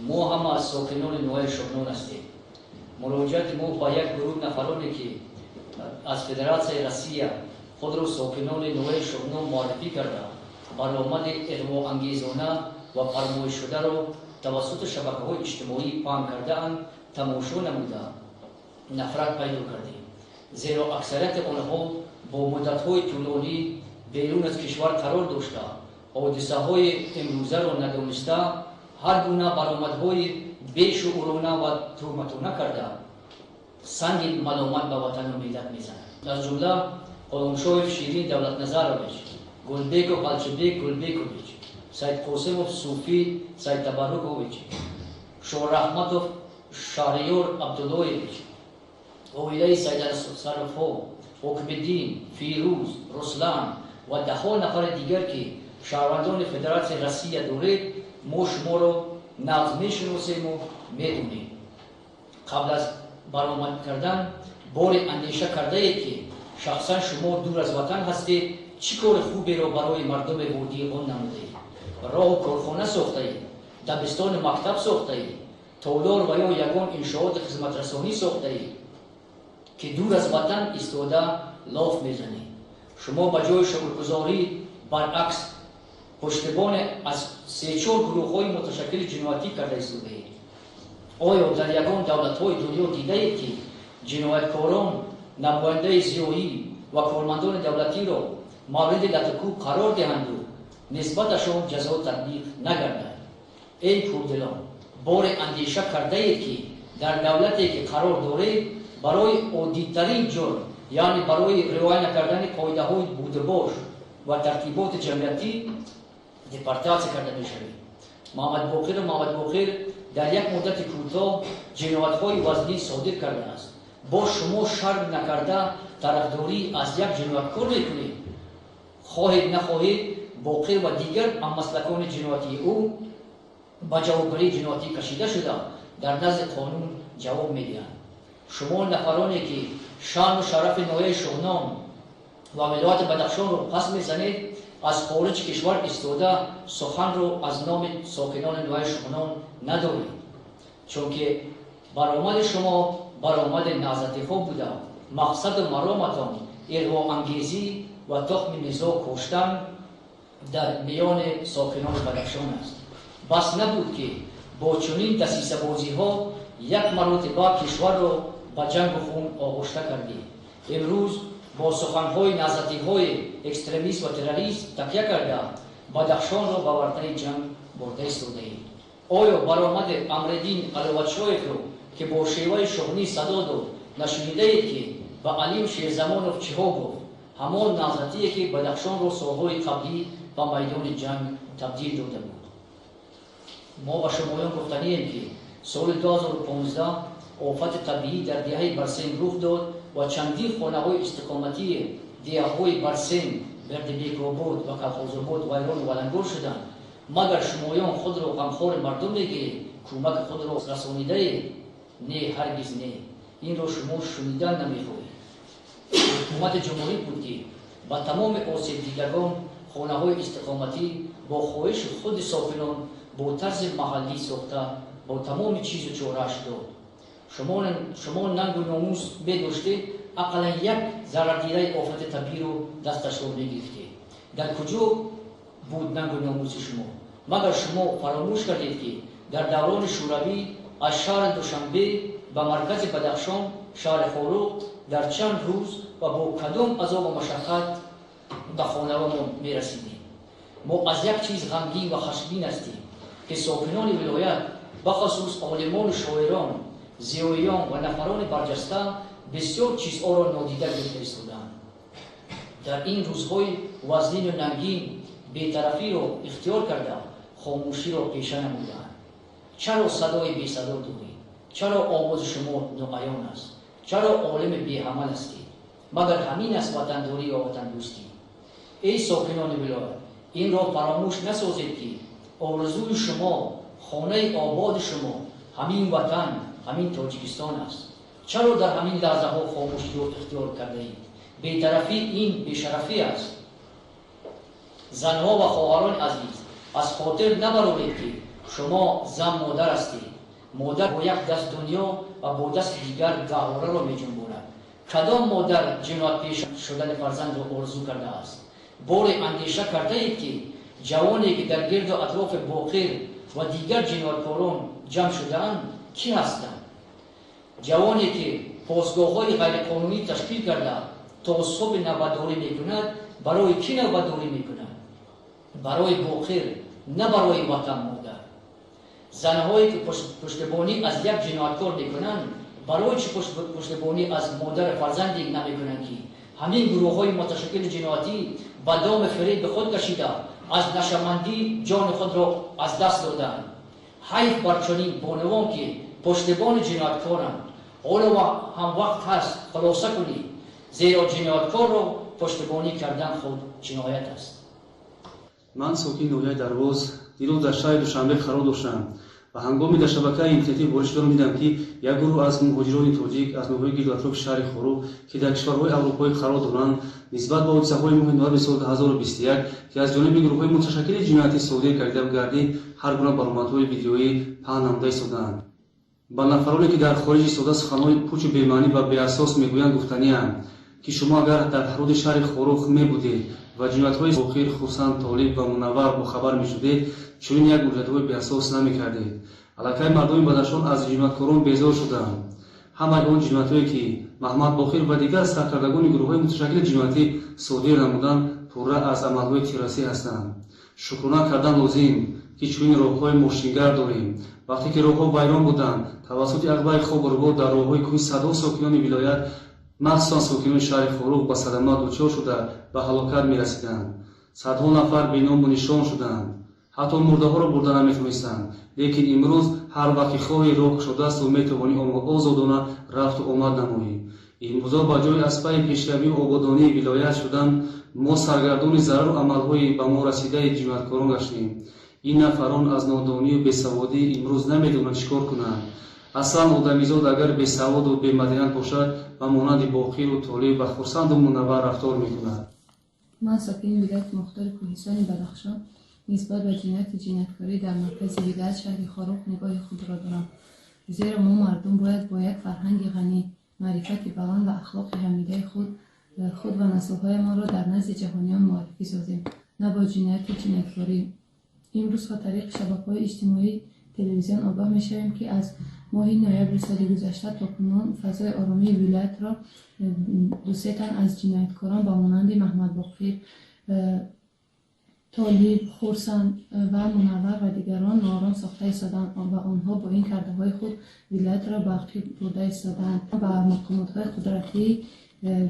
Мо ҳама аз сокинони ноҳияи Шуғнон ҳастем. Муроҷиати мо ба як гурӯҳ нафароне, ки аз Федератсияи Россия худро сокинони ноҳияи Шуғнон муаррифӣ карда, баромади иғвоангезона ва фармоишшударо тавассути шабакаҳои иҷтимоӣ паҳн кардаанд, тамошо намуда, нафрат пайдо кардем. Зеро аксарияти онҳо бо муддатҳои тӯлонӣ берун аз кишвар қарор дошта, ҳодисаҳои имрӯзаро надониста, ҳар гуна баромадҳои бешуурона ва туҳматона карда, санги маломат ба ватану миллат мезанад. Аз ҷумла Ғуломшоев Ширин Давлатназарович, Гулбеков Алчибек Гулбекович, Саидқосимов Суфӣ Саидтабарукович, Шорахматов Шаҳриёр Абдуллоевич, оилаи Сайдасаровҳо, Ҳукмиддин, Фирӯз, Руслан ва даҳҳо нафари дигар, ки шаҳрвандони Федератсияи Россия доред, мо шуморо нағз мешиносему медонем. Қабл аз баромад кардан боре андеша кардаед, ки шахсан шумо дур аз ватан ҳастед, чӣ кори хуберо барои мардуми водии он намудаед? Роҳу корхона сохтаед, дабистону мактаб сохтаед, толор ва ё ягон иншооти хизматрасонӣ сохтаед, ки дур аз ватан истода лоф мезанед? Шумо ба ҷои шукргузорӣ, баръакс, пуштибоне аз се-чор гурӯҳҳои муташаккили ҷиноятӣ карда истодаед. Оё дар ягон давлатҳои дунё дидаед, ки ҷинояткорон намояндаи зиёӣ ва кормандони давлатиро мавриди латукӯб қарор диҳанду нисбаташон ҷазо татбиқ нагардад? Эй пурдилон, боре андеша кардаед, ки дар давлате, ки қарор доред, барои оддитарин ҷурм, яъне барои риоя накардани қоидаҳои будубош ва тартиботи ҷамъиятӣ, депортатсия карда мешавед? Муҳаммадбоқиру Муҳаммадбоқир дар як муддати кӯтоҳ ҷиноятҳои вазнин содир кардааст. Бо шумо шарм накарда тарафдорӣ аз як ҷинояткор мекунед? Хоҳед нахоҳед, Боқир ва дигар ҳаммаслакони ҷиноятии ӯ ба ҷавобгарии ҷиноятӣ кашида шуда, дар назди қонун ҷавоб медиҳанд. Шумо нафароне, ки шаъну шарафи ноҳияи Шуғнон ва вилояти Бадахшонро пас мезанед, аз хориҷи кишвар истода суханро аз номи сокинони ноҳияи Шуғнон надоред, чунки баромади шумо баромади наҳзатиҳо буда, мақсаду мароматон иғвоангезӣ ва тухми низоъ коштан дар миёни сокинони Бадахшон аст. Бас набуд, ки бо чунин дасисабозиҳо як маротиба кишварро ба ҷангу хун оғушта кардед, имрӯз бо суханҳои наҳзатиҳои экстремист ва террорист такя карда, Бадахшонро ба вартаи ҷанг бурда истодаед? Оё баромади Амриддин Аловатшоевро, ки бо шеваи шуғнӣ садо дод, нашунидаед, ки ба Алим Шерзамонов чиҳо гуфт? Ҳамон наҳзатие, ки Бадахшонро солҳои қаблӣ ба майдони ҷанг табдил дода буд. Мо ба шумоён гуфтанием, ки соли 2015 офати табиӣ дар деҳаи Барсен рух дод ва чандин хонаҳои истиқоматии деҳаҳои Барсен, Бердибекобод ва Колхозобод вайрону валангор шуданд. Магар шумоён худро ғамхори мардум мегиред, кӯмаки худро расонидаед? Не, ҳаргиз не. Инро шумо шунидан намехоҳед. Ҳукумати ҷумҳурӣ буд, ки ба тамоми осебдидагон хонаҳои истиқоматӣ бо хоҳиши худи сокинон бо тарзи маҳаллӣ сохта, бо тамоми чизу чорааш дод. Шумо нангу номус медоштед, ақаллан як зарардидаи офати табииро дасташро мегирифтед. Дар куҷо буд нангу номуси шумо? Магар шумо фаромӯш кардед, ки дар даврони шӯравӣ аз шаҳри Душанбе ба маркази Бадахшон, шаҳри Хоруғ, дар чанд рӯз ва бо кадом азобу машаққат ба хонаҳо мерасидем? Мо аз як чиз ғамгин ва хашмгин ҳастем, ки сокинони вилоят, бахусус олимону шоирон, зиёиён ва нафарони барҷаста бисёр чизҳоро нодида гирифта истодаанд. Дар ин рӯзҳои вазнину нангин бетарафиро ихтиёр карда, хомӯширо пеша намудаанд. Чаро садои бесадо доред? Чаро овози шумо ноаён аст? Чаро олими беамал ҳастед? Магар ҳамин аст ватандорӣ ва ватандӯстӣ? Эй сокинони вилоят, инро фаромӯш насозед, ки орзуи шумо, хонаи ободи шумо ҳамин ватан, ҳамин Тоҷикистон аст. Чаро дар ҳамин лаҳзаҳо хомӯширо ихтиёр кардаед? Бетарафӣ ин бешарафӣ аст. Занҳо ва хоҳарони азиз, аз хотир набароред, ки Шумо зан, модар ҳастед. Модар бо як даст дунё ва бо дасти дигар гаҳвораро меҷунбонад. Кадом модар ҷиноятпеша шудани фарзандро орзу кардааст? Боре андеша кардаед, ки ҷавоне, ки дар гирду атрофи Боқир ва дигар ҷинояткорон ҷамъ шудаанд, кӣ ҳастанд? Ҷавоне, ки посгоҳҳои ғайриқонунӣ ташкил карда, то субҳ навбатдорӣ мекунад, барои кӣ навбатдорӣ мекунад? Барои Боқир, на барои ватан модар. Занҳое, ки пуштибонӣ аз як ҷинояткор мекунанд, барои чӣ пуштибонӣ аз модари фарзанде намекунанд, ки ҳамин гурӯҳҳои муташаккили ҷиноятӣ ба доми фиреби худ кашида, аз нашъамандӣ ҷони худро аз даст додаанд? Ҳайф бар чунин бонувон, ки пуштибони ҷинояткоранд. Ҳоло ҳам вақт ҳаст, хулоса кунед, зеро ҷинояткорро пуштибонӣ кардан худ ҷиноят аст. Ман сокини ноҳияи Дарвоз, дирӯз дар шаҳри Душанбе қарор доштам ва ҳангоми дар шабакаи интернетӣ ворид шудан дидам, ки як гурӯҳ аз муҳоҷирони тоҷик аз ноҳияи гирду атрофи шаҳри Хоруғ, ки дар кишварҳои аврупоӣ қарор доранд, нисбат ба ҳодисаҳои моҳи ноябри соли 2021, ки аз ҷониби гурӯҳҳои муташаккили ҷиноятӣ содир гардида гардид, ҳар гуна баромадҳои видеоӣ паҳн намуда истодаанд. Ба нафароне, ки дар хориҷ истода суханҳои пучу бемаънӣ ва беасос мегӯянд, гуфтаниам, ки шумо агар дар ҳудуди шаҳри Хоруғ мебудед ва ҷиноятҳои Боқир, Хурсанд, Толиб ва Мунаввар бохабар мешудед, чунин як муроҷиатҳои беасос намекардед. Аллакай мардуми Бадахшон аз ҷинояткорон безор шудаанд. Ҳамаи он ҷиноятҳое, ки Маҳмад Боқир ва дигар саркардагони гурӯҳҳои муташаккили ҷиноятӣ содир намуданд, пурра аз амалҳои террористӣ ҳастанд. Шукрона кардан лозим, ки чунин роҳҳои мошингард дорем. Вақте ки роҳҳо вайрон буданд, тавассути ағбаи хобу рубоҳ дар роҳҳои кӯҳи садҳо сокинони вилоят, махсусан сокинони шаҳри Хоруғ, ба садама дучор шуда, ба ҳалокат мерасиданд. Садҳо нафар беному нишон шуданд, ҳатто мурдаҳоро бурда наметавонистанд. Лекин имрӯз ҳар вақт ки хоҳӣ, роҳ кушодаасту метавонӣ озодона рафту омад намоӣ. Имрӯзо ба ҷои аз пайи пешравию ободонии вилоят шудан, мо саргардони зарару амалҳои ба мо расидаи ҷинояткорон гаштем. Ин нафарон аз нодонию бесаводӣ имрӯз намедонанд, чӣ кор кунанд. Аслан одамизод агар бесаводу бемаданият бошад, ба монанди Боқиру Толиб ва Хурсанду Мунаввар рафтор мекунад. Ман, сокини вилояти мухтори кӯҳистони Бадахшон, нисбат ба ҷинояти ҷинояткорӣ дар маркази вилоят, шаҳри Хоруғ, нигоҳи худро дорам, зеро мо мардум бояд бо як фарҳанги ғанӣ, маърифати баланд ва ахлоқи ҳамидаи худ худ ва наслҳоямонро дар назди ҷаҳониён муаррифӣ созем, на бо ҷинояту ҷинояткорӣ. Имрӯзҳо тариқи шабакаҳои иҷтимоӣ, телевизион огоҳ мешавем, ки аз моҳи ноябри соли гузашта то кунун фазои оромии вилоятро дусе тан аз ҷинояткорон ба монанди Маҳмадбоқир, Толиб, Хурсанд ва Мунаввар ва дигарон ноором сохта истодаанд ва онҳо бо ин кардаҳои худ вилоятро ба ақиб бурда истодаанд. Ба мақомотҳои қудратии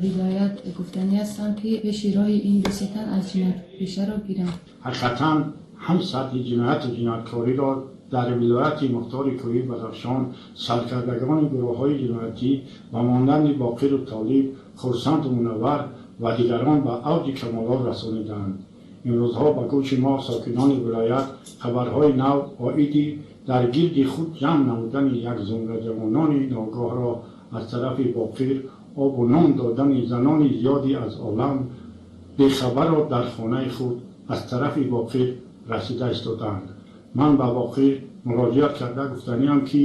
вилоят гуфтанӣ ҳастам, ки пеши роҳи ин дусе тан аз ҷиноятпешаро гиранд. Ҳақиқатан ҳам сатҳи ҷинояту ҷинояткориро дар вилояти мухтори кӯҳии Бадахшон саркардагони гурӯҳҳои ҷиноятӣ ба монанди Боқиру Толиб, Хурсанду Мунаввар ва дигарон ба авҷи камолот расонидаанд. Имрӯзҳо ба гӯши мо, сокинони вилоят, хабарҳои нав оиди дар гирди худ ҷамъ намудани як зумра ҷавонони ногоҳро аз тарафи Боқир, обу нон додани занони зиёди аз олам бехабарро дар хонаи худ аз тарафи Боқир расида истодаанд. Ман ба Боқир муроҷиат карда гуфтаниам, ки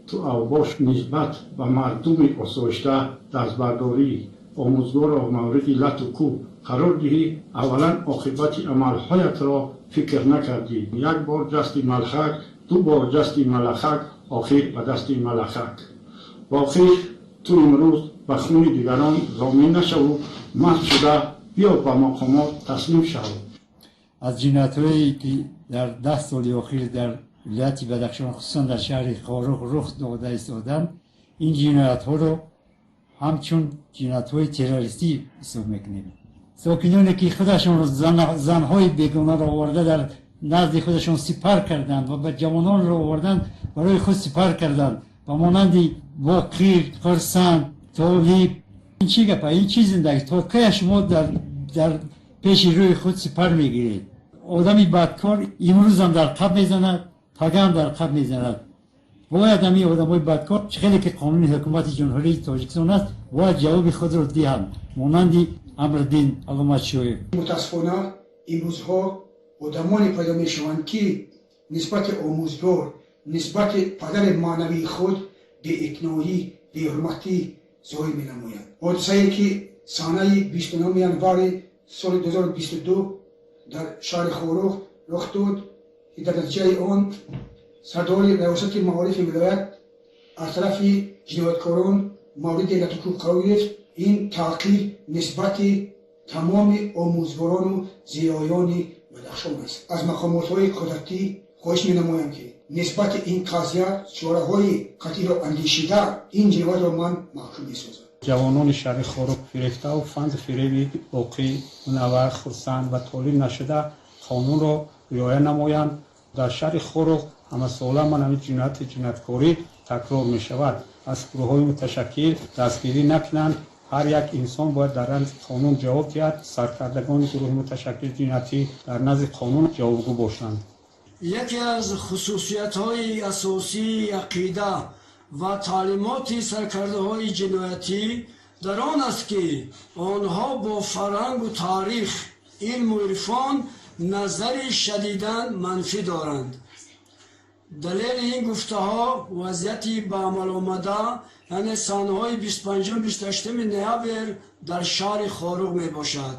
ту авбош нисбат ба мардуми осоишта дастбардорӣ, омӯзгорро мавриди лату кӯб қарор диҳӣ, аввалан оқибати амалҳоятро фикр накардӣ. Як бор ҷасти малхак, ду бор ҷасти малахак, охир ба дасти малахак. Боқир, ту имрӯз ба хуни дигарон зомин нашаву маст шуда биё ба мақомот таслим шав. Аз ҷиноятҳое, ки дар 10 соли охир дар вилояти Бадахшон, хусусан дар шаҳри Хоруғ рух дода истоданд, ин ҷиноятҳоро ҳамчун ҷиноятҳои террористӣ ҳисоб мекунем. Сокиноне, ки худашонро занҳои бегонаро оварда дар назди худашон сипар карданд ва ба ҷавононро оварданд, барои худ сипар карданд, ба монанди Боқир, Хурсанд, Толиб, ин чӣ гапа, ин чӣ зиндагӣ? То кая шумо дар пеши рӯи худ сипар мегиред? Одами бадкор имрӯзам дар қаб мезанад, пагаам дар қаб мезанад. Бояд ҳамин одамои бадкор, чӣ хеле ки қонуни ҳукумати Ҷумҳурии Тоҷикистон аст, бояд ҷавоби худро диҳанд, монанди Амриддин Аломатшоев. Мутаассифона, имрӯзҳо одамоне пайдо мешаванд, ки Нисбати омӯзгор, нисбати падари маънавии худ беэътиноӣ, беҳурматӣ зоҳир менамояд. Ҳодисае ки санаи 29 январи соли 2022 дар шаҳри Хоруғ рух дод, ки дар натиҷаи он сардори раёсати маорифи вилоят аз тарафи ҷинояткорон мавриди латукӯб қарор гирифт, ин таҳқир нисбати тамоми омӯзгорону зиёёни Бадахшон аст. Аз мақомотҳои қудратӣ хоҳиш менамоям, ки нисбати ин қазия чораҳои қатъиро андешида, ин ҷиноятро ман маҳкум месозам. Ҷавонони шаҳри Хоруғ фирефтаву фанду фиреби Боқӣ, Мунаввар, Хурсанд ва Толиб нашуда, қонунро риоя намоянд. Дар шаҳри Хоруғ ҳамасола ман ҳамин ҷинояти ҷинояткорӣ такрор мешавад. Аз гурӯҳҳои муташаккил дастгирӣ накунанд. Ҳар як инсон бояд дар назди қонун ҷавоб диҳад. Саркардагони гурӯҳи муташаккили ҷиноятӣ дар назди қонун ҷавобгӯ бошанд. Яке аз хусусиятҳои асосии ақида ва таълимоти саркардаҳои ҷиноятӣ дар он аст, ки онҳо бо фарҳангу таърих, илму ирфон назари шадидан манфӣ доранд. Далели ин гуфтаҳо вазъияти ба амал омада, яъне санаҳои 25-28 ноябр дар шаҳри Хоруғ мебошад.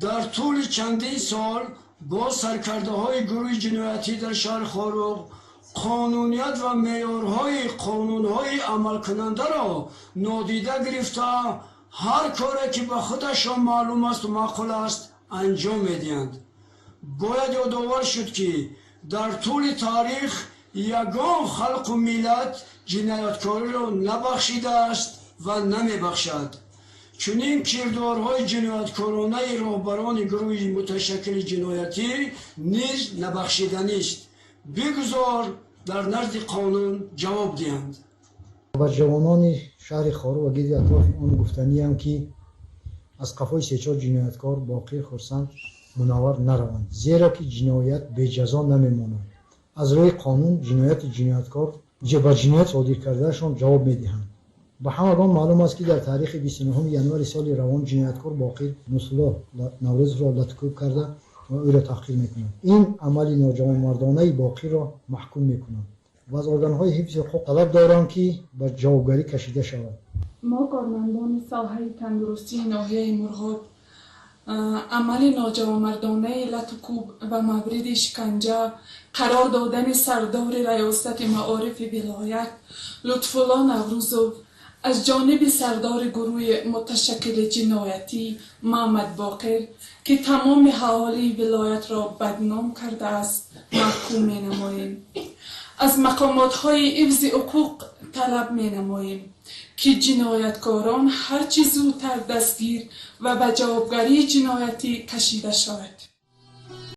Дар тӯли чандин сол бо саркардаҳои гурӯҳи ҷиноятӣ дар шаҳри Хоруғ қонуният ва меъёрҳои қонунҳои амалкунандаро нодида гирифта, ҳар коре ки ба худашон маълум асту маъқул аст, анҷом медиҳанд. Бояд ёдовар шуд, ки дар тӯли таърих ягон халқу миллат ҷинояткориро набахшидааст ва намебахшад. Чунин кирдорҳои ҷинояткоронаи роҳбарони гурӯҳи муташаккили ҷиноятӣ низ набахшиданист. Бигузор дар назди қонун ҷавоб диҳанд. Ба ҷавонони шаҳри Хоруғ ва гирди атрофи он гуфтаниям, ки аз қафои сечор ҷинояткор Боқир, Хурсанд, Мунаввар нараванд, зеро ки ҷиноят беҷазо намемонад. Аз рӯи қонун ҷинояти ҷинояткор ба ҷиноят содир кардаашон ҷавоб медиҳанд. Ба ҳамагон маълум аст, ки дар таърихи 29 январи соли равон ҷинояткор Боқир Нусрулло Наврӯзовро латукӯб карда ва ӯро таҳқир мекунад. Ин амали ноҷавонмардонаи Боқирро маҳкум мекунанд ва аз органҳои ҳифзи ҳуқуқ талаб дорам, ки ба ҷавобгарӣ кашида шавад. Мо, кормандони соҳаи тандурустии ноҳияи Мурғоб, амали ноҷавонмардонаи латукӯб ва мавриди шиканҷа қарор додани сардори раёсати маорифи вилоят Лутфулло Наврӯзов аз ҷониби сардори гурӯҳи муташаккили ҷиноятӣ Муҳаммад Боқир, ки тамоми аҳолии вилоятро бадном кардааст, маҳкум менамоем. Аз мақомотҳои ҳифзи ҳуқуқ талаб менамоем, ки ҷинояткорон ҳарчи зудтар дастгир ва ба ҷавобгарии ҷиноятӣ кашида шавад.